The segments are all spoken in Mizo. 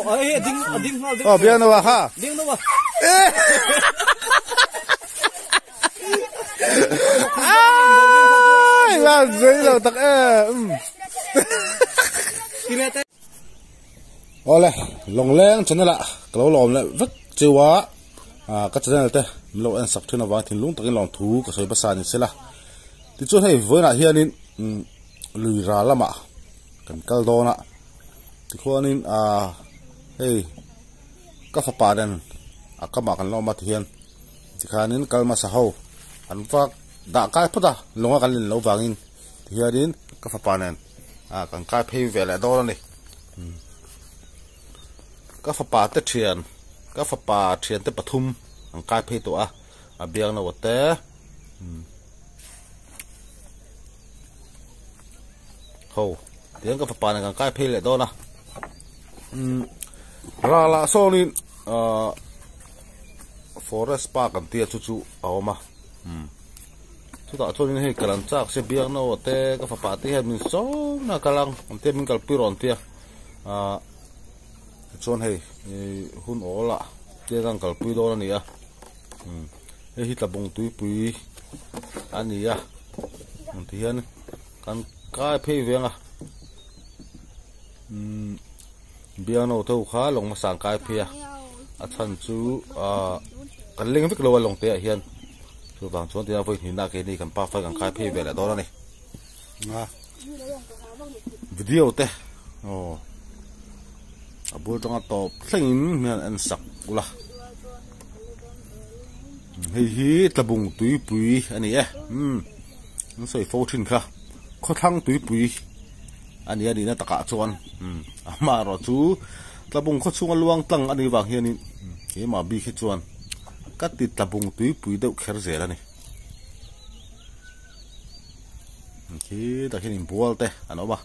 Oh biang no kha. Ding no wa. Ai la zei lo tak em. Ole longleng channel ah ka lo lawm leh vek cheu a ka channel te min lo en sak thin avang thinlung takin lawm thu ka sawi basa ni sela tichuan hei vawiinah hianin lui ral lamah kan kal dawn a tikhuanin ah hei ka fapa nen a kamah kan la awm a tihian tikhanin kal hmasa ho an va dah kai phawt a lawnga kan len loh vangin tihianin ka fapa nen ah kan kai phei ve leh dawn a ni ka fapa te thian ka fapa thian te pathum an kai phei tawh a a biang no te. Ho tiang ka fapa nen kan kai phei leh dawn a umm ralah sawnin ahh forest park an tia chu chu a awm a umm chutah chuanin hei kal an chak se biak no te ka fapa te hian min sawm na kal ang an tia min kalpui rawh an tia ahh tichuan hei ihh hun awl ah te kan kalpui dawn a ni a umm hei hi tlabung tuipui a ni a ti hian kan kai phei veng a umm biangno te ho kha lawng hmasa an kai phei a a chhan chu ahh kan leng vek lo a lawng te ah hian chuvang chuan tia vawi hnihna keini kan pa fai kan kai phei ve leh dawn a ni a video te aw a bul tanga tawp thlengin hian en sak ula hei hi tlabung tuipui a ni e umm an sawi fo thin kha khawthlang tuipui a ni a nihna takah chuan umm a hmarawh chu tlabung khaw chhunga luang tlang a nih vang hianin keimah bik hi chuan ka ti tlabung tuipui deuh kher zel a ni khi tah khian inbual te an awm a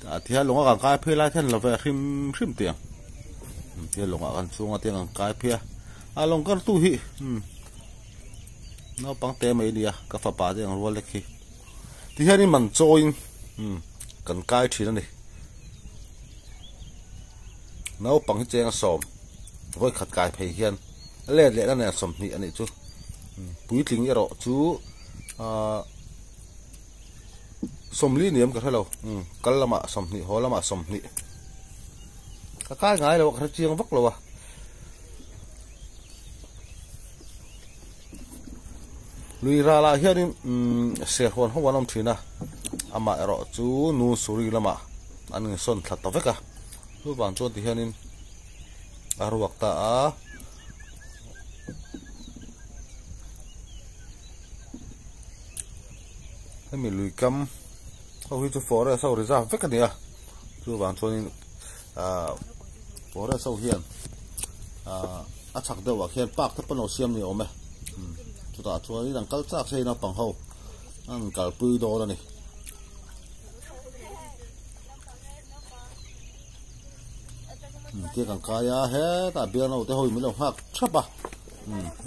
tah thian lawng a kan kai phei lai khian love hrim hrim tih ang tiang lawngah kan chhunga tiang an kai phei a a lawng kar tu hi umm naupang te mai a nia ka fapa te ang rual lek hi ti hianin man chawiin umm kan kai thin a ni naupang hi cheng a sawm vawi khat kai phei hian a let leh na nen 20 a nih chu puitling erawh chu ahh 40 ni awm ka hre lo umm kal lamah 20 haw lamah 20 ka kai ngai lo a ka hre chiang vak lo a. Lui ralah hianin umm serhuan ho an awm thin a amah erawh chu nu suri lamah an insawn thla ta vek a chuvang chuan tihianin a ruak ta a. Hemi lui kam ho hi chu forest ho reserve vek a ni a chuvang chuanin ahh forest ho hian ahh a chhak deuh ah khian park te pawh an lo siam ni awm e chutah chuanin an kal chak se naupang ho an kalpui dawn a ni. Tia kan kai a hetah biangno te ho in min lo nghak thap a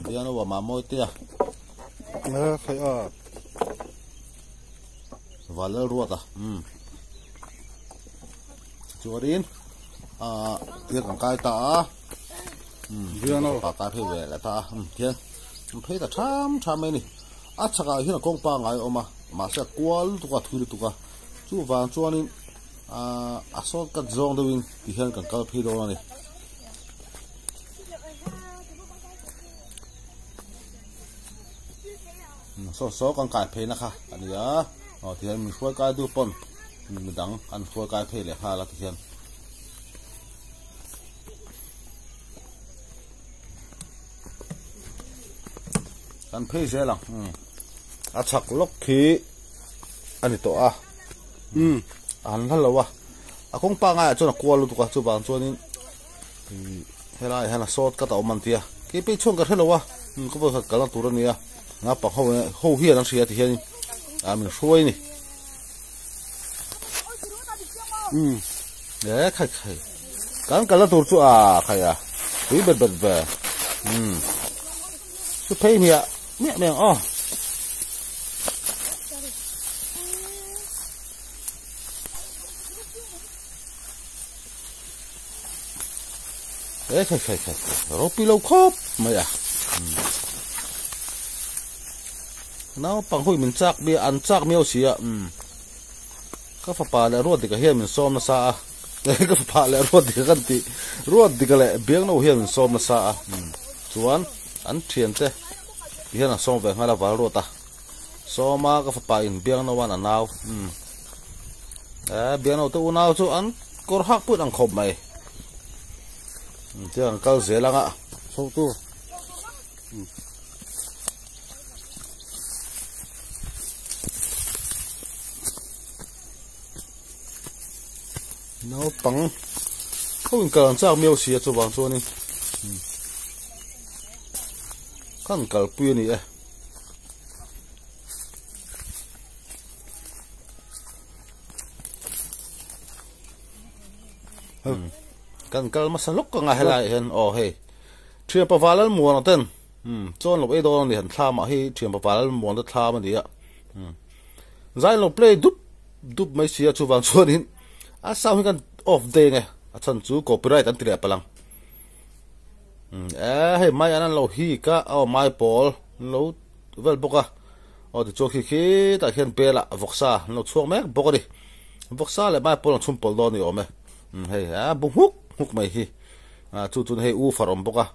biangno ah mahmawi te a Valal ruat a chuanin ah tia kan kai ta a biangno pa kai phei ve leh ta a tihian an phei ta tham tham mai a ni a chhakah hian a kawng pangngai a awm a mahse a kual lutuk a thui lutuk a chuvang chuanin. Ahh a sawt kat zawng deuhin ti hian kan kal phei dawn a ni. Saw saw kan kai phei na kha a ni a aw ti hian min hruai kai duh pawn midang an hruai kai phei leh nghal a ti hian. Kan phei zel ang a chhak lawk khi a ni tawh a. Umm a han hla lo a a kawng pangai ah chuan a kual lutuk a chuvang chuanin ih helaiah hian a sawt cut a awm an tia kei pei chhuan ka hre lo a umm ka vawikhat kalna tur a nia naupang ho ho hian an hria ti hianin ah min hruai a ni umm e khai khai kan kalna tur chu a khai a tui bet bet ve umm chu phei hmiah miah miah ang aw. E khai khai khai ropui lo khawp mai a naupang hui min chak mi an chak miau si a ka fapa leh Ruatdika hian min sawm nasa a ka fapa leh Ruatdika kan tih Ruatdika leh Biangno hian min sawm nasa a chuan an thiante ti hian an sawm ve nghal a val ruat a sawma ka fapa in Biangno an a nau e Biangno te unau chu an kawr hak put ang khawp mai. Tiang kal zel anga chho tur. Naupang ho in kal an chak miau si a chuvang chuanin kan kalpui a ni e. Kan kal hmasa lawk anga helai hian aw hei thian paval an muan ang ten chuan lo ei dawn a ni han thlam ah hi thian paval an muan te thlam a ni a zai lo play dup dup mai si a chuvang chuanin a sound hi kan off daih ang e a chhan chu copyright an ti leh palh ang e hei mai an an lo hik a aw mai pawl an lo vel bawk a aw tichuan khi khitah khian bel ah vawksa an lo chhuak mek bawk a ni. Vawksa leh mai pawl an chhum pawlh dawn a ni awm e. Hei a bu nghuk nghuk mai hi. Chu chuan hei woofer a awm bawk a.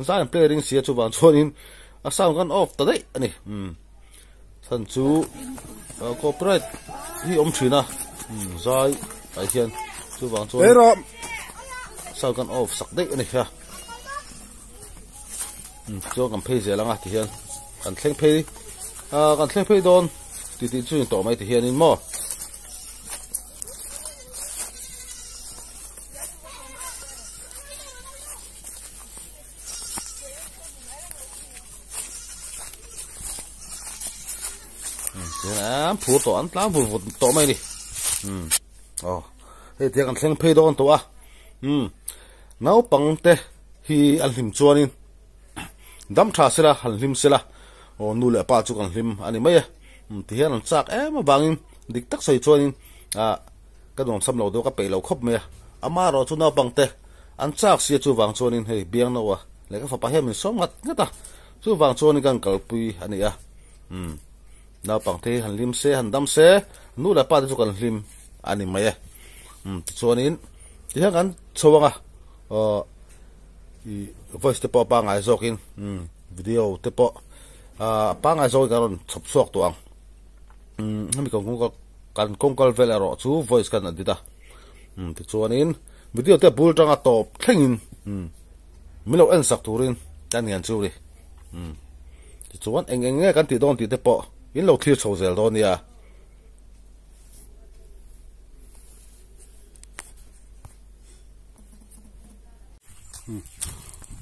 Zai an play ring si a chuvang chuanin a sound kan off ta daih a ni. Chhan chu copyright hi awm thin a zai ah hian chuvang chuan sound kan off sak daih a ni a. Chuan kan phei zel anga tihian kan thleng phei kan thleng phei dawn tih tih chu in tawh mai tihianin maw. An phur tawh an tlang vut vut tawh mai a ni. Aw hei tiang kan thleng phei dawn tawh a. Naupang te hi an hlim chuanin dam tha sela han hlim sela aw nu leh pa chu kan hlim a ni mai e tihian an chak em avangin dik tak sawi chuanin ah ka nuamsam lo deuh ka peih lo khawp mai a amaherawh chu naupang te an chak sia chuvang chuanin hei biangno a leh ka fapa hian min sawm ngat ngat a chuvang chuanin kan kalpui a ni a umm naupang te hi han hlim se han dam se nu leh pa te chu kan hlim a ni mai e umm tichuanin tihian kan chho ang a aw ih voice te pawh a pangngai zawkin umm video te pawh ah a pangngai zawkin kan rawn chhawp chhuak tawh ang umm hemi kan kawng kan kawng kal vel erawh chu voice kan edit a umm tichuanin video te bul tanga tawp thlengin umm min lo en sak turin kan ngen chu ni umm tichuan eng eng nge kan tih dawn tih te pawh in lo thlir chho zel dawn nia.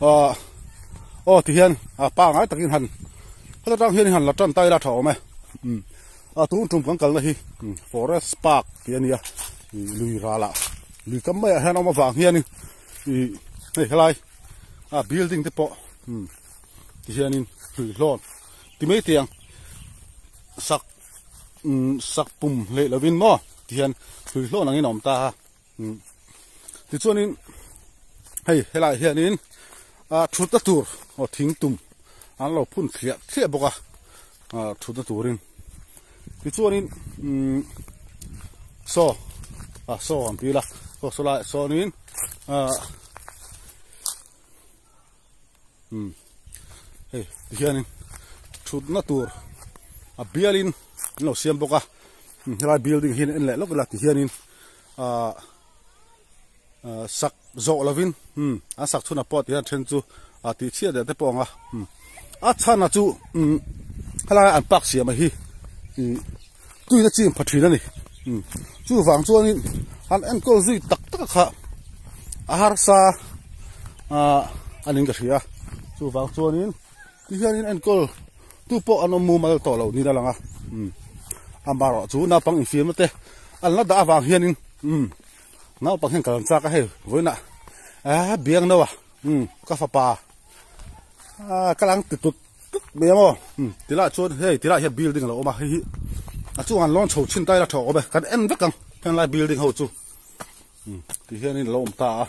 Aw aw ti hian a pangai takin han heta tang hian han la tan ta ila tha awm e a tun tum kan kalna hi forest park tih a nia lui ralah lui kam maiah hian a awm avang hianin ih hei helai a building te pawh ti hianin hlui hlawn ti mai teh ang sak sak pum hlei lovin maw ti hian hlui hlawn angin a awm ta a. Tichuanin hei helaiah hianin ah thutna tur aw thing tum an lo phun thliah thliah bawk a ah thutna turin tichuanin umm saw ah saw an ti ila saw saw laiah sawnin ah umm hei tihianin thutna tur a bialin an lo siam bawk a helai building hi en leh lawk ila tihianin ah sak zawh lovin umm an sak chhunah pawh tihian then chu ah tih chhiat leh te pawh ang a umm a chhan a chu umm helai an park siam a hi ih tuina chin pha thin a ni umm chuvang chuanin an enkawl zui tak tak a kha a harsa ah a niin ka hria chuvang chuanin tihianin enkawl tu pawh an awm mumal tawh loh niin a lang a umm amaherawh chu naupang infiamna te an la dah avang hianin umm naupang hian kal an chak a hei vawiinah ah biang no a umm ka fapa ah ka lang ti tut tut mai ang aw umm tilaiah chuan hei tilaiah hian building a lo awm a hei hi a chungah an lawn chho chhin ta ila tha awm e kan en vek ang henglai building ho chu umm tihianin a lo awm ta a.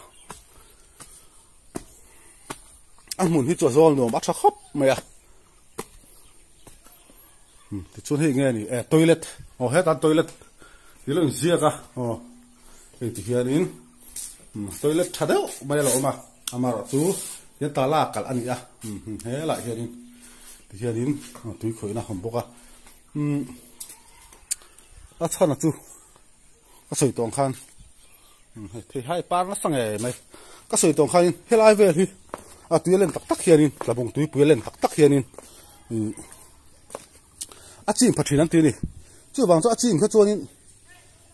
A hmun hi chu a zawl nuam a tha khawp mai a. Tichuan hei nge ni eh toilet aw hetah toilet tih lo inziak a aw hei ti hianin toilet tha deuh mai a lo awm a amaherawh chu hian tala kalh a ni a helaiah hianin ti hianin tui khawihna a awm bawk a a chhan a chu ka sawi tawh ang khan hei theihai par nasa ngei mai ka sawi tawh ang khanin helai vel hi a tui a len tak tak hianin tlabung tuipui a len tak tak hianin ih a chim pha thin an ti a ni chuvang chu a chim kha chuanin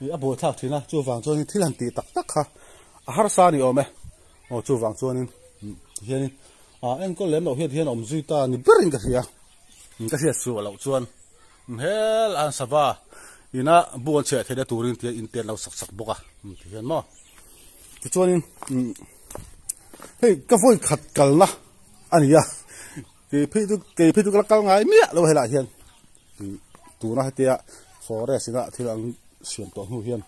ih a buai thlak thin a chuvang chuanin thil han tih tak tak kha a harsa a ni awm e aw chuvang chuanin tihianin ah enkawl lem loh hian tihian a awm zui ta ni berin ka hria ka hriat suh loh chuan. Hel an sava ina bu an chhiah theihna turin tia in te an lo sak sak bawk a ti hian maw tichuanin hei ka vawi khat kalna a ni a kei phei chu kei phei chu ka la kal ngai miah lo helaiah hian tuna hetia forest ina thil ang siam tawh hnu hian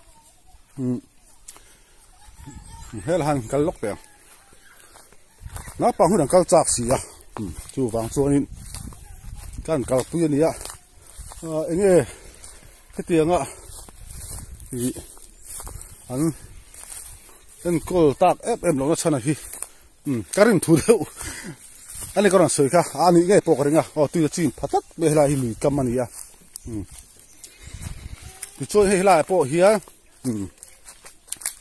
hel han kal lawk teh ang naupang hun an kal chak si a chuvang chuanin kan kalpui a ni a ah eng nge hetianga ih an enkawl tak em em lohna chhan a hi ka rin thu deuh a ni ka rawn sawi kha a nih ngei pawh ka ring a aw tui a chin pha tlat mai helai hi lui kam a ni a tichuan hei helaiah pawh hian.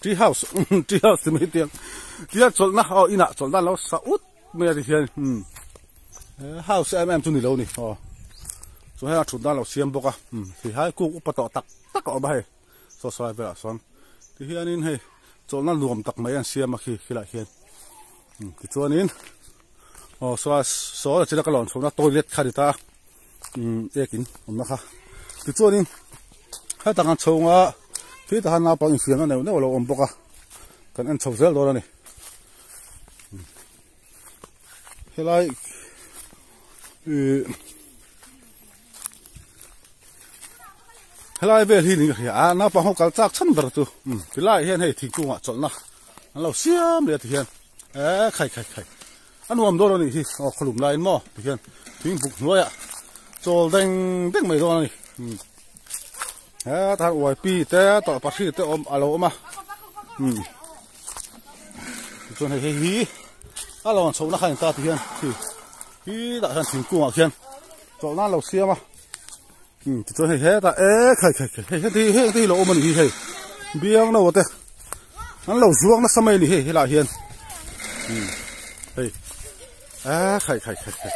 Tree house tree house ti mai tiang tiang chawlhna aw inah chawlhna an lo sa ut mai a ti hian house em em chu ni lo ni aw chu hei a thutna an lo siam bawk a ti hai kuk upa tawh tak tak a awm a hei saw saw lai velah sawn ti hianin hei chawlhna nuam tak mai an siam a khi khilaiah hian tichuanin aw saw saw a china ka lawn chhohna toilet kha a ni ta a. Ekin awmna kha tichuanin hetah kan chhunga khi tah khan naupang infiamna neuh neuh a lo awm bawk a kan en chho zel dawn a ni helai ih helai vel hi niin ka hria a naupang ho kal chak chhan ber chu tilaiah hian hei thingkungah chawlhna an lo siam leh a ti hian eh khai khai khai. A nuam dawn a nih hi aw khawlum laiin maw ti hian thing buk hnuaiah chawl deng deng mai dawn a ni hetah hian uaipi te tawlhpahri te awm a lo awm a tichuan hei hei hi a lo an chhohna kha a ni ta ti hian khi khi tah hian thingkungah khian chawlhna an lo siam a tichuan hei hetah e khai khai khai hei heti heng te hi lo awm a ni hi hei biang no te an lo zuang nasa mai a ni hei helaiah hian hei a khai khai khai khai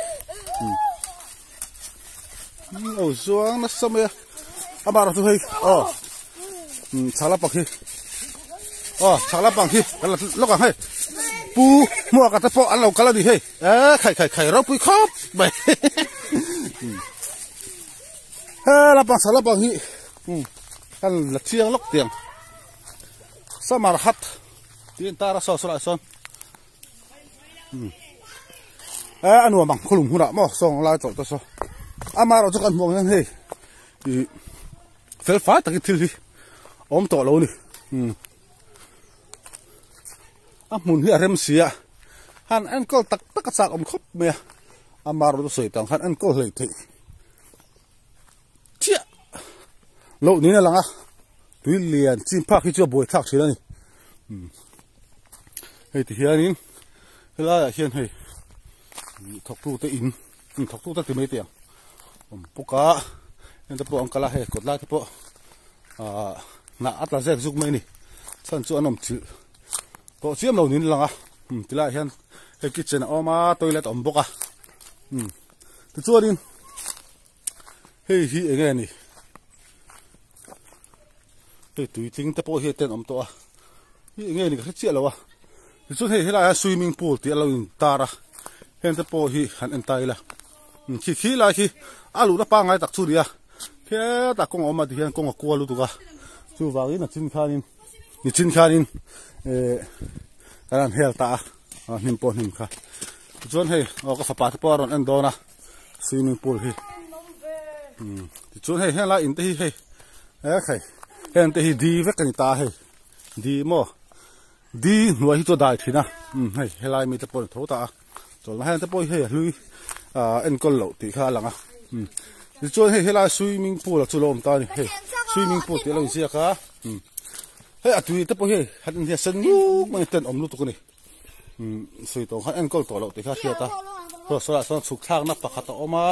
lo zuang nasa mai a amaherawhchu hei aw chhak lampang khi aw chhak lampang khi kan la lawk ang hei pu hmuaka te pawh an lo kal a ni hei e khai khai khai ropui khawp mai he lampang chhak lampang hi kan la chiang lawk tiang summer hut tih a intar a saw saw laiah sawn e a nuam ang khawlum hunah maw sawng lai chawlh te saw amaherawh chu kan hmuh ang hian hei ih fel fai takin thil hi a awm tawh lo a ni a hmun hi a rem si a han enkawl tak tak a chak awm khawp mai a amaherawh chu sawi tang khan enkawl hlei theih chiah loh niin a lang a tui lian chin phak hi chu a buai thlak thin a ni hei ti hianin helaiah hian hei thawktu te in thawktu te ti mai teh ang awm bawk a heng te pawh an kal a hei kawt lai te pawh ahh hnah a tla zek zuk mai a ni chhan chu an awm chilh tawh chiam lo niin a lang a tilaiah hian hei kitchen a awm a toilet a awm bawk a tichuanin. Hei hi eng nge ni hei tui tling te pawh hi a tenawm tawh a hi eng nge ni ka hre chiah lo a tichuan hei helaiah hian swimming pool tih a lo in tar a heng te pawh hi han en ta ila khi khi lai khi a luhna pangngai tak chu a ni a hetah kawng a awm a tihian kawng a kual lutuk a chuvangin a chin khanin nichin khanin eh kan han hel ta a hnim pawh hnim kha tichuan hei aw ka fapa te pawh a rawn en dawn a. Swimming pool hi tichuan hei heng lai in te hi hei he khai heng te hi di vek a ni ta hei di maw di hnuai hi chu a dai thin a hei helai mi te pawh an tho ta a. Chawlhna hian te pawh hi hei a hlui ah enkawl loh tih kha a lang a umm tichuan hei helai swimming pool ah chu lo awm ta a ni hei swimming pool tih a lo inziak a umm hei a tui te pawh hi hei han en hian sen nuk mai ten awm lutuk a ni umm sawi tawh ang khan enkawl tawh loh tih kha a hriat a saw ah sawn chhuk thlakna pakhat a awm a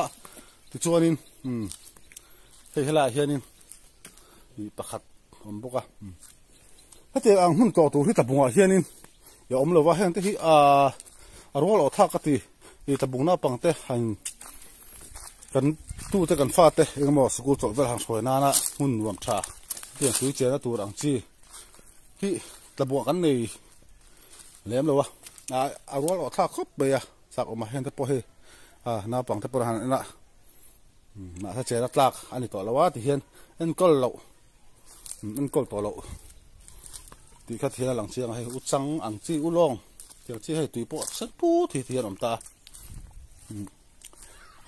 tichuanin umm hei helaiah hianin ih pakhat a awm bawk a umm hetiang ang hmun tawh tur hi tlabungah hianin a awm lova heng te hi ahh a rual awh thlak ka ti ih tlabung naupang te han kan tute kan fate engemaw sikul chawlh vel han hruai nana hmun nuam tha hetiang tui chenna tur ang chi hi tlabungah kan nei lem lo a ah a rual awh thlak khawp mai a chak awm a heng te pawh hei ah naupang te pawh han en a mahse chenna tlak a ni tawh lo a tihian enkawl loh. Enkawl tawh loh tih kha thil a lang chiang a hei u chang ang chi u lawng tiang chi hei tui pawh sen put hi ti hian a awm ta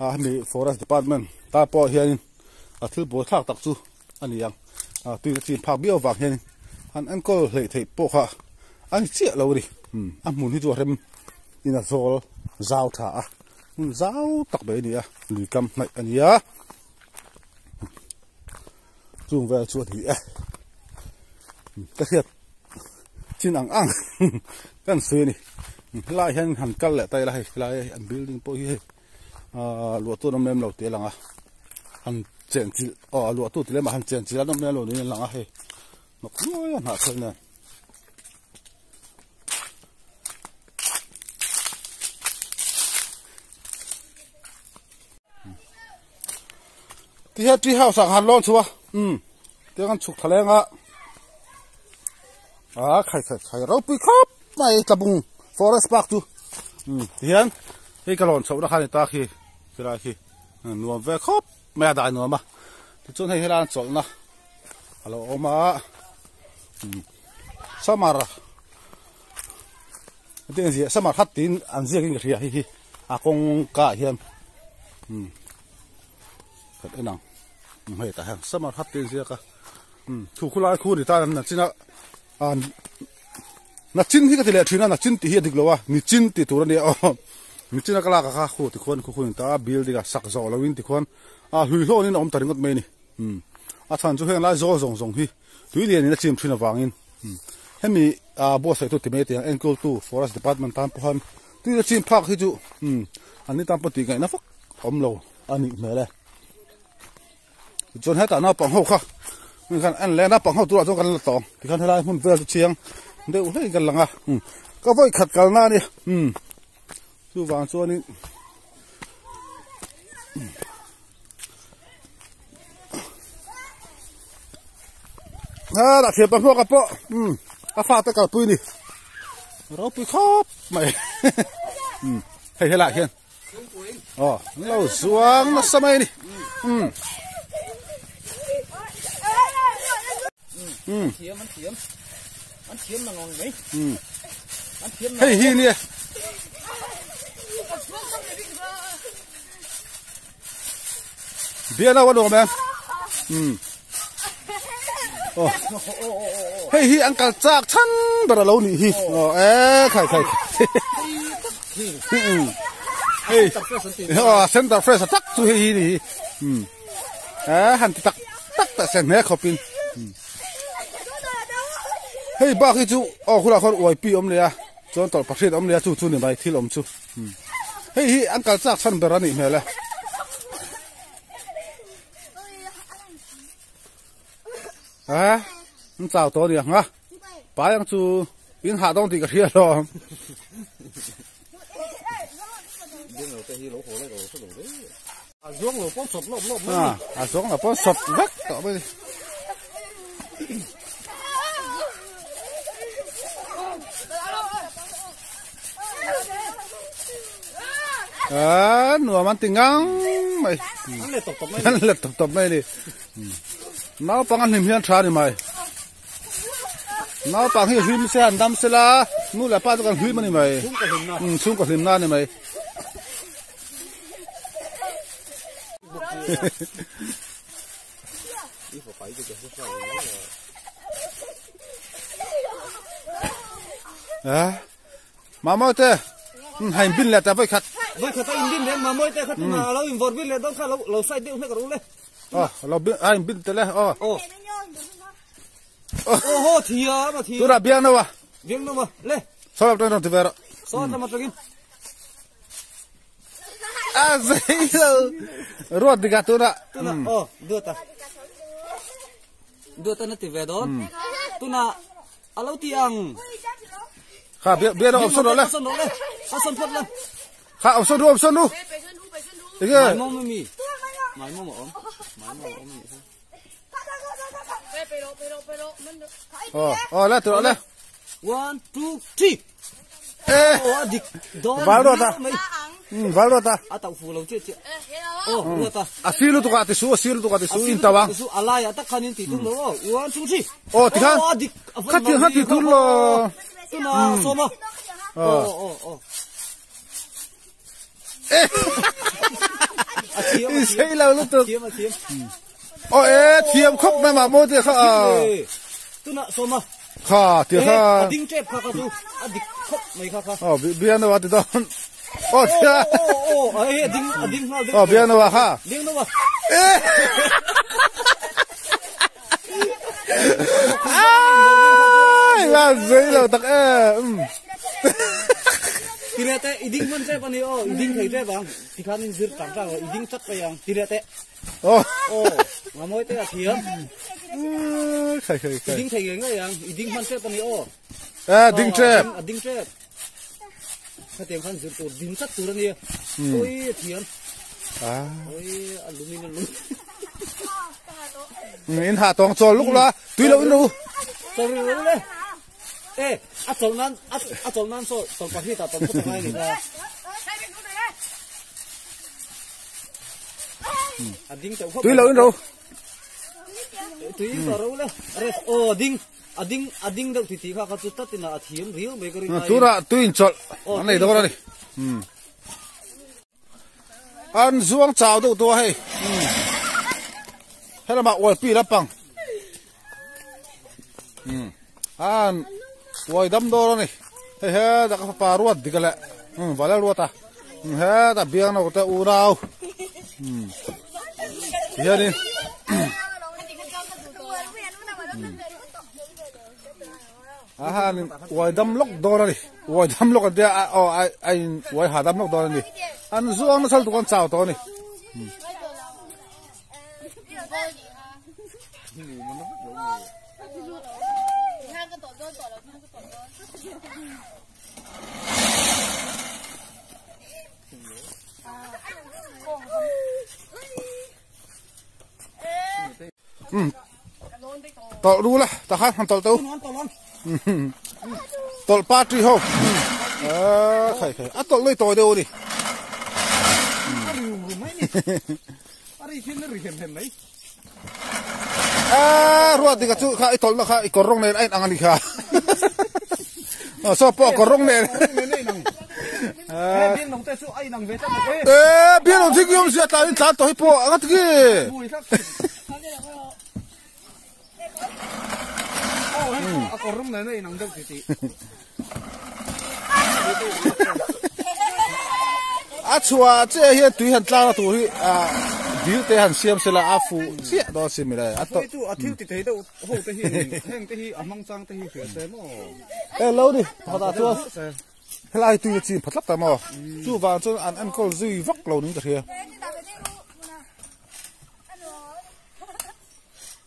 a hemi forest department ta pawh hianin a thil buai thlak tak chu a ni ang a tui na chin phak viau vang hianin an enkawl hleih theih pawh kha a ni chiah lo a ni a hmun hi chu a rem in a zawl zau tha a hmun zau tak mai a ni a lui kam hnaih a ni a. Chung vel chu a ni e. Ka hriat chin ang ang kan sawi a ni. Helai hian han kal leh ta ila hei helai an building pawh hi hei aaa luah tu an awm lem lo tih a lang a. Han chen chilh aw a luah tu ti lem ah han chen chilh an awm lem lo niin a lang a hei hnawk nuai a hnah chhuak nen. Ti hian tree house ah han lawn chhuah a umm tiang an chhuk thla leng a ah khai khai khai ropui khawp mai tlabung forest park chu umm ti hian hei ka lawn chhoh na kha ni ta khi khilai khi nuam ve khawp mai a dai nuam a tichuan hei helai an chawlhna a lo awm a umm summer hetiang ziah summer hut tiin an ziak in ka hria hei hi a kawngka ah hian umm khat en ang umm hei tah hian summer hut te an ziak a umm thu khulai khu ni tan an nachin a ah nachin hi ka ti leh thin a nachin tih hi a dik lo a nichin tih tur a nia aw nichin a ka lak a kha khu tikhuan khu khu ni ta a building a sak zawh lo in tikhuan a hlui hlawnin a awm ta ringawt mai a ni umm a chhan chu heng lai zawl zawng zawng hi tui lian in a chim thin avangin umm hemi ah buatsaih tu ti mai te ang enkawl tu forest department tan pawh han tui a chim phak hi chu umm an ni tan pawh tih ngaihna vak awm lo a nih hmel e tichuan hetah naupang ho kha hei khan en leh naupang ho turah chuan kan la tawng tikhan helai hmun vel chu chiang deuh hlek in kan lang a umm ka vawi khat kalna a ni umm chuvang chuanin. A thiam pahmuak a pawh umm a fate kalpui ni ropui khawp mai umm hei helaiah hian aw an lo zuang nasa mai a ni umm umm umm hei hi nia. Bia lo a nuam em umm aw hei hi an kal chak chhan ber a lo nih hi aw e khai khai hei aw center fresh a tak chu hei hi ni hi umm e han ti tak tak ta sen hle khawp in hei bak hi chu aw khulah khuan uai pi awm leh a chuan tawlh pahriat awm leh a chu chu ni mai thil awm chu. Hei hi an kal chak chhan ber a nih hmel e. A an chau tawh a ni ang a pai ang chu in hah dawn tih ka hria alawm. A zuang lo pawh sawp lawp lawp mai ni. A zuang lo pawh sawp vek tawh mai ni. A nuam an ti ngang mai. An let tawp tawp mai ni. An let tawp tawp mai ni. Naupang an hlim hian tha ni mai. Naupang hi hlim se han dam sela nu leh pa chu kan hlim a ni mai. Chhungkaw hlimna a ni mai. Eh, mama te. Hain bin leh ta voi khat. Voi khat a in bin leh Mamawi te kha tuna a lo in vawr bin leh dawn kha lo lo side deuh hlek rawh u le. Aw lo bin a in bin tel e aw. Aw. Aw haw thiam a thiam. Tuna biang no a. Biang no a le. Saw lam tangin rawn ti ve rawh. Saw lam atangin. A zei lo. Ruat dik a tuna. Tuna aw duat a. Duat a na ti ve dawn. Tuna a lo ti ang. Kha bia bia no option rawh le. Option rawh le. Option phawt le. Kha option ru option ru. Enge. Mai mawm mi. Mai mawm a awm. Mai mawm a awm ni. Aw aw le tu le. 1 2 3. Eh. Aw a dik dawn. Val ruat a. Val ruat a. A tauh fu lo che che. Aw ruat a. A silu tukah ti su a silu tukah ti su in tau ang. Su a lai ah tak khan in ti tum lo aw. 1 2 3. Aw ti khan. Aw a dik. Kha ti khan ti tum lo. Tuna sawm a. Aw aw aw. Eh. A thiam. I sei lo lutuk. Thiam a thiam. Aw e thiam khawp mai mah maw te kha. Tuna sawm a. Kha ti kha. A ding tep kha kha chu. A dik khawp mai kha kha. Aw bian no a ti dawn. Aw thia. Aw aw a ding a ding nghal. Aw bian no a kha. Ding no a. Eh. Ai la zei lo tak em. Tire te i ding man tep ani aw i ding thei tep ang. Tikhan in zir tang tang i ding chat mai ang. Tire te. Aw. Aw nga mawi te a thiam. Khai khai khai. I ding thei ngei ngei ang. I ding man tep ani aw. Eh ding tep. A ding tep. Khatiang khan zir tur ding chat tur ania. Oi a thiam. Ah. Oi a lumin a lum. In ha tawng chawl luk la tui lo in ru. Chawl ru le. E a chawl nan a chawl nan saw chawl pahnih tah tawn khawp angai ni kha. A ding teuh khawp. Tui lo in ru. Tui in ru le. Rest aw ding a ding a ding deuh ti ti kha kha chu tatin a thiam riau mai ka rin ai. Tura tui in chawlh an nei dawn a ni. An zuang chau deuh tawh a hei. Helamah ualpi lampang. An uai dam dawn a ni. Hei hetah ka fapa ruat dik a leh vala ruat a. Hetah biang no te unau. Tihianin. A han uai dam lawk dawn a ni uai dam lawk an tia a aw a in uai ha dam lawk dawn a ni an zuang nasa lutuk an chau tawh a ni. Tawlh ru la ta khan han tawlh teu tawlh party ho khai khai a tawlh lui tawi deuh a ni a ruat dika chu kha i tawlh na kha i kawr rawng nen a in ang a ni kha saw pawh kawr rawng nen e bial awm thing awm zia tlan in tlan tawh hi pawh a nga tiki. A chhuah chiah hian tui han tlang a tur hi ah dil te han siam sela a fuh chiah dawn a si mile a tawh. E lo ni pakhatah chuan helai tui a chin pha tlat ta maw chuvang chuan an enkawl zui vak lo niin ka hria.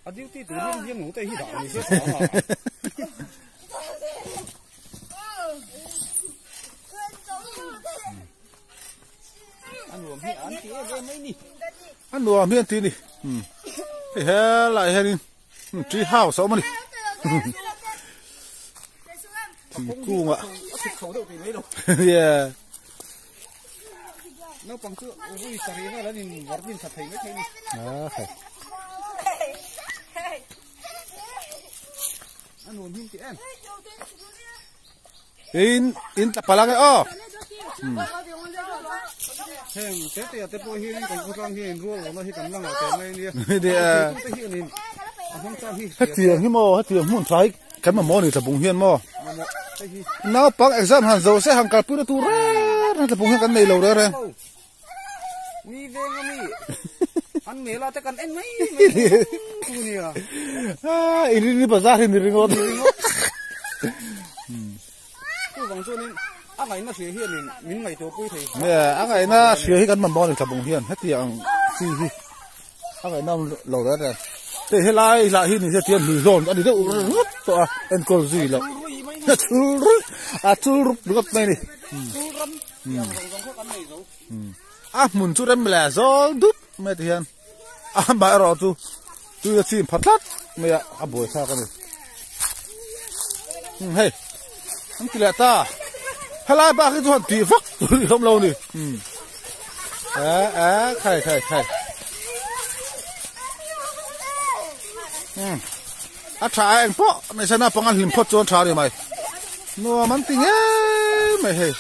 A duty tur hian biang lo te hi dah ni se tha a. A nuam hi an ti em em mai ni. A nuam hi an ti ni. Hei helai hianin tree house a awm a ni. Thingkung ah. A thik chho deuh tih mai lo. Yeah. Naupang chu vui sarih vel an in var hmin tha thei mai thei a ni. A nuam him tih em. In in tla palh ang e aw. Heng te te te pawh hi kan khawtlang hi in rual lohna hi kan la ngah teh mai a nia. Te hi an in a hmang chang hi. Hetiang hi maw hetiang hmun tha hi kan mamawh a ni tlabung hian maw. Naupang exam han zo se han kalpui na tur reng. reng tlabung hian kan nei lo reng reng. Mi veng a mi an mela te kan en mai mai chu nia. Ah, in ri bazar hi ni ringawt. Chuvang chuanin a ngaihna hria hianin min ngaihtuah pui thei. Nge a ngaihna hria hi kan mamawh a ni tlabung hian hetiang ang chi hi a ngaihna awm lo reng reng. Te helai lah hi ni se tian lui zawn a ni deuh ringawt tawh a enkawl zui loh. A chul ruih a chul rup ringawt mai a ni. A hmun chu rem leh zawl dup mai ti hian amaherawh chu tui a chim pha tlat mai a a buai thlak a ni hei an ti leh ta helai bak hi chu han tih vak tur hi awm lo a ni eh eh khai khai khai a tha a eng pawh hmeichhe naupang a hlim phawt chuan tha a ni mai nuam an ti ngei mai hei.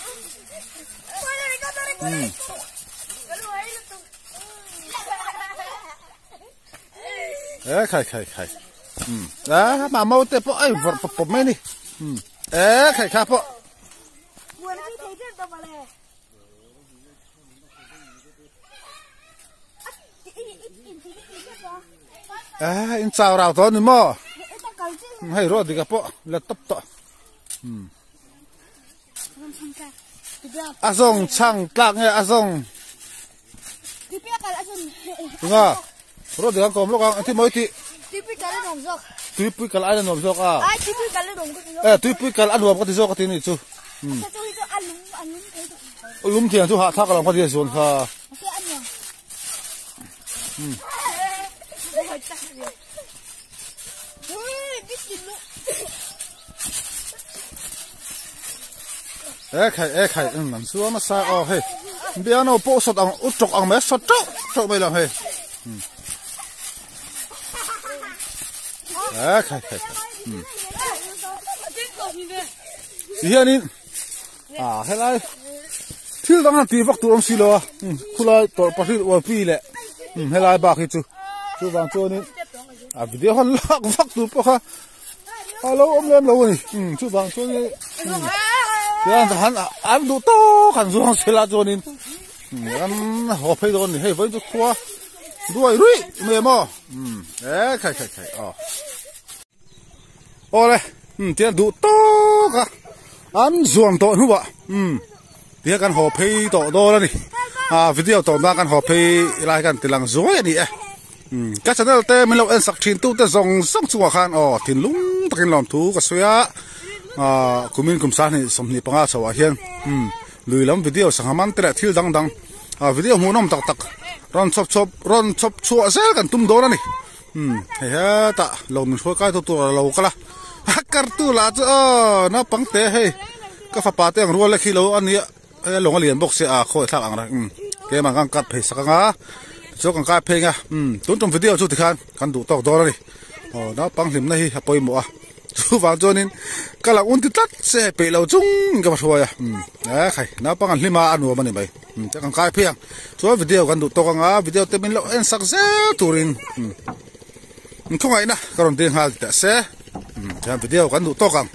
Ê khai khai khai. Á mà mau te pawh ai vawrh pawp pawp mai ni. Ê khai kha pawh. Á in chau rau tawh ni maw. Hei ruah dik a pawh la tawp tawh. A zawng chhang tlak nge a zawng tunga rawh dik an kawm lawk ang engtin maw i tih tuipui kal aina nuam zawk a e tuipui kal a nuam ka ti zawk a ti nih chu lum thiang chu hahthlak alawm ka ti a zuan kha E khai e khai an chuang nasa aw hei biano pawh sawt ang u tawk ang mai sawt teuh teuh mai lo hei e khai khai ti hianin ah helai thil dang han tih vak tur awm si lo a khulai tawrh pahnih ualpi leh helai bak hi chu chuvang chuanin a video han lak vak tur pawh kha a lo awm lem lo a ni chuvang chuanin tian han an duh tawk han zuang sela chuanin an haw phei dawn a ni hei vawiin chu khua duai ruih mai maw e khai khai khai aw. Awle umm tiang duh tawk a an zuam tawh hnuah umm tiang kan haw phei tawh dawn a ni ah video tawh nan kan haw phei lai kan ti lang zuai a ni e umm ka channel te min lo en sak thin tu te zawng zawng chungah khan aw thinlung takin lawmthu ka sawi a ah kumin kum sahnih 25 chhoah hian umm lui lam video sangha man te leh thil dang dang ah video hmuhnawm tak tak rawn chhawp chhawp rawn chhawp chhuah zel kan tum dawn a ni. Umm hei hetah lo min hruai kai tu tur a lo kal a a kar tu lah chu aw naupang te hei ka fapa te ang rual khi lo a nia hei a lawng a lian bawk sia a khawi thlak ang reng umm keimah khan cut phei sak anga tichuan kan kai phei anga umm tun tum video chu tikhan kan duh tawk dawn a ni aw naupang hlimna hi a pawimawh a chuvang chuanin ka lo un ti tlat se peih lo chung in ka va hruai a umm e khai naupang an hlim a a nuam a ni mai. Umm kan kai phei ang chuan video kan duh tawk anga video te min lo en sak zel turin umm khawngaihna ka rawn ding nghal teh se umm tihian video kan duh tawk ang.